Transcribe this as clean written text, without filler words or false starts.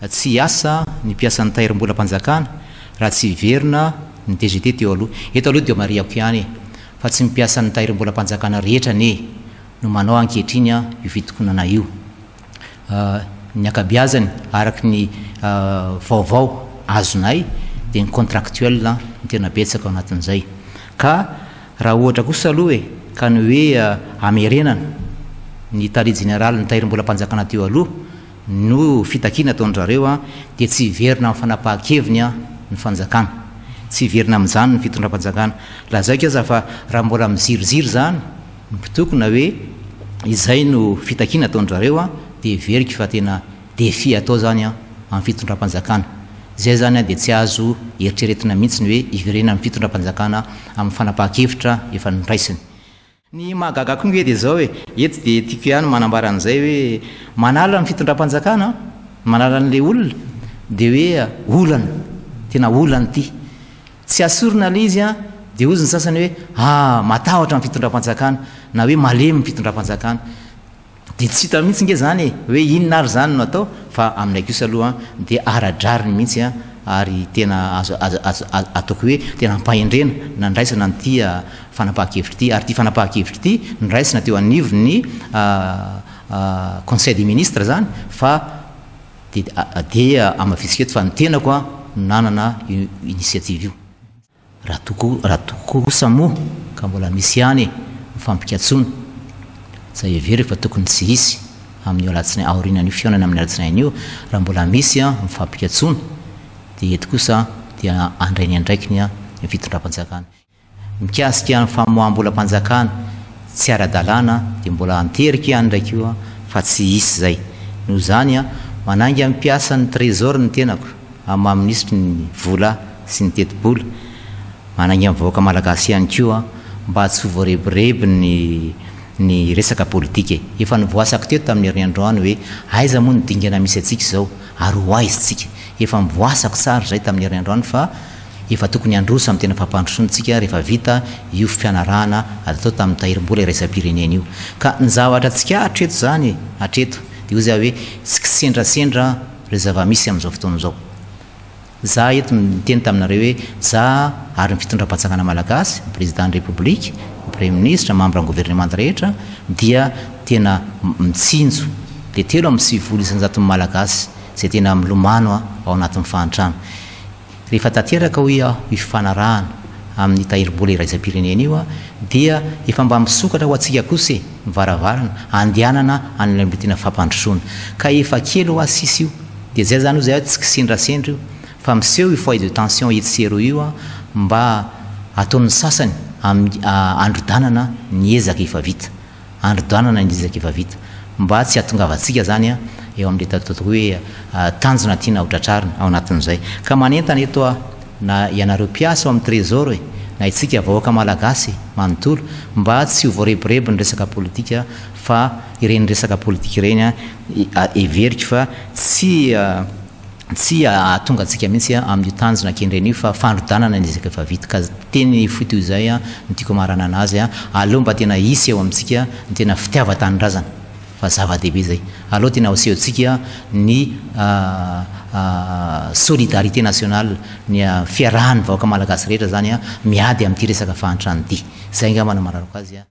tsy hiasa ny mpiasan'ny Tahirimbolam-panjakana raha tsy hiverina ny DGT teo aloha. Eto aloha dia marihako ihany e, fa tsy ny mpiasan'ny Tahirimbolam-panjakana rehetra anie no manao ankehitriny io fitokonana io. Ny ankabiazany araka ny vaovao azonay dia ny contractuel no tena betsaka ao anatin'izay. Ka raha ohatra kosa aloha e, ka ny hoe hamerenana ny tale jeneralin'ny Tahirimbolam-panjakana teo aloha no fitakiana ataon-dry zareo dia tsy hiverina amin'ny fanapahan-keviny ny fanjakana. Tsy hiverina amin'izany ny fitondram-panjakana. Lazaiko aza fa raha mbola miziriziry izany ny mpitokona hoe izay no fitakiana ataon-dry zareo dia heveriko fa tena défi atao izany amin'ny fitondram-panjakana. Izay izany dia tsy azo eritreretina mihitsy ny hoe hiverenan'ny fitondram-panjakana amin'ny fanapahan-kevitra efa noraisiny. Ny mahagaga koa nge dia izao e, eto dia tiako ihany manambara an'izay hoe manala ny fitondram-panjakana an, manala an'ilay olona dia hoe olana, tena olana ity. Tsy asorina ilay izy an, dia hozy ny sasany hoe ah matahotra ny fitondram-panjakana na hoe malemy ny fitondram-panjakana. Dia tsy hita mihitsy nge zany e, hoe inona ary zany no atao, fa aminay kosa aloha dia ara-drariny mihitsy an, ary tena azo azo azo ataoko hoe tena ampahendrena nandraisana an'ity fanapahan-kevitra ity, ary ity fanapahan-kevitra ity noraisina teo anivon'ny conseil des ministres zany fa dia dia hamafisiko eto fa ny tenako an no nanana io initiative io. Raha toa raha toa kosa moa ka mbola misy ihany ny fampikatsoana, izay heveriko fa tokony tsy hisy amin'io alatsinainy, aorianan'io fihaonana amin'ny alatsinainy io, raha mbola misy ny fampikatsoana dia eto kosa dia handray ny andraikiny ny fitondram-panjakana. Mikasika ny famoaham-bolam-panjakana tsy ara-dalàna dia mbola anteriko ihany ndraiky io fa tsy hisy izay. Noho izany, manainga ny mpiasan'ny Trésor ny tenako amin'ny maha minisitry ny vola sy ny tetibola, manainga ny vahoaka malagasy ihany koa mba tsy ho voarebireby ny ny resaka politika e. Efa nivoasako teto tamin'ny herinandroany hoe aiza moa ny dingana misy antsika izao ary ho aiza isika. Efa nivoasako tsara izay tamin'ny herinandroany fa efa tokony handroso amin'ny tena fampandrosoana isika rehefa vita io fifanarahana atao tamin'ny tahirim-bola iraisam-pirenena io. Ka ny zavatra tsikaritra eto izany hatreto dia hoy za hoe tsy kisendrasendra ireo zava-misy amin'izao fotoana izao. Za eto niteny taminareo hoe za ary ny fitondram-panjakana malagasy, ny président ny République, ny Praiminisitra, membre ny gouvernemanta rehetra dia tena mitsinjo le 93% malagasy izay tena milomano ao anatin'ny fahantrana. Rehefa tanteraka hoy aho io fifanarahana amin'ny tahirim-bola iraisam-pirenena io dia efa mba misokatra ho antsika kosa e ny varavarana andehanana any amin'ilay tena fampandrosoana. Ka efa kely hoa sisa io. Dia zay zany hoy aho tsy kisendrasendra io fa miseho io foyer de tension etsy sy eroa io mba ataon'ny sasany amin'ny androdanana ny ezaka efa vita. Androdanana ny ezaka efa vita. Mba tsy hahatongavantsika zany eo amin'ilay ataoko hoe tanjona tiana ho tratrarina ao anatin'izay. Ka manentana eto aho na ianareo mpiasa ao amin'ny Trésor e, na isika vahoaka malagasy manontolo mba tsy ho voarebirebin'ny resaka politika fa ireny resaka politika ireny heveriko fa tsy tsy hahatonga antsika mihitsy amin'io tanjona kendrena io fa fandrodanana ny ezaka efa vita ka teny fohy toy izay no tiako hamaranana azy, aleo mba tena hisy eo amintsika ny tena fitiavan-tanindrazana fa zava-dehibe izay, aleo tena asehontsika ny solidarité nationale, ny fiarahan'ny vahoaka malagasy rehetra izany miady amin'ity resaka fahantrana ity, izay angamba no hamararako azy.